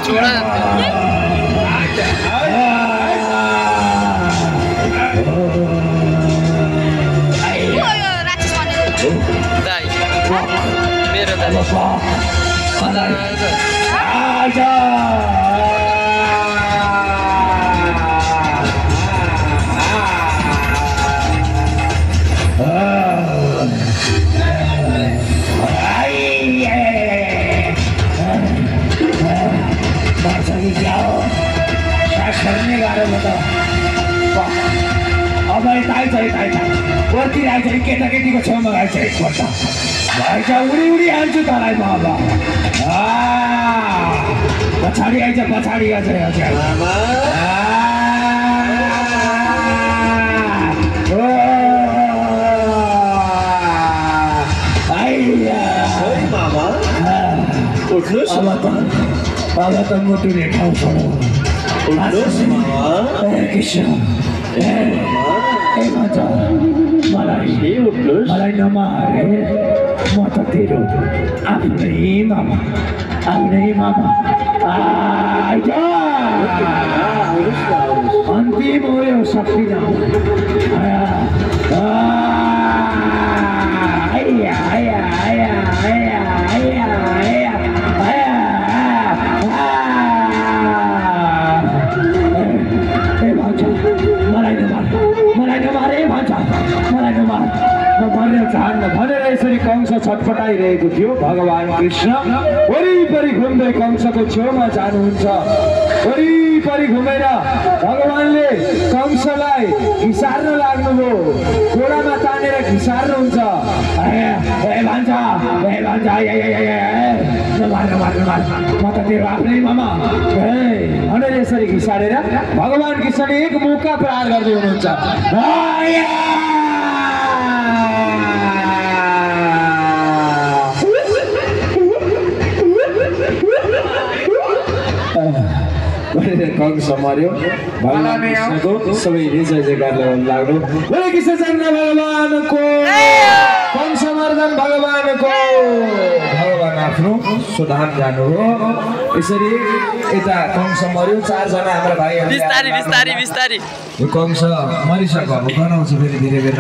छोड़ा मेरो अब वरतिर आइछ केटाकेटीको छेउमा आइछ एकपल्ट भाइ उडी उडी हाल्छु तँलाई म अब पछाडि आइछ पछाडि हजुर अब त मुटुले ठाउँ छोडो मलाई नमारे म त तेरो आफ्नै मामा अन्तिम हो यो सक्दिन भनेर यसरी कंस छटपटाइरहेको थियो। भगवान कृष्ण वरिपरि घुम्दै कंसको छेउमा जानुहुन्छ। वरिपरि घुमेर भगवानले कंसलाई घिसार्न लाग्नुभयो। घोडामा तानेर घिसार्नुहुन्छ। म त तेरो आफ्नै मामा भनेर यसरी घिसारेर भगवान कृष्णले एक मौका प्रहार गर्दै हुनुहुन्छ। कंस मर्यो। भगवान कृष्णको सबैले जय जयकार लगाउन लाग्यो। बोले कृष्ण चन्द्र भगवानको कंस मर्दन भगवानको। भगवान आफ्नो स्वधाम जानु हो। यसरी यता कंस मर्यो। 4 जना हाम्रा भाइहरु बिस्तारी कंस मरिसक्यो। अब गनाउँछ फेरि धीरे धीरे।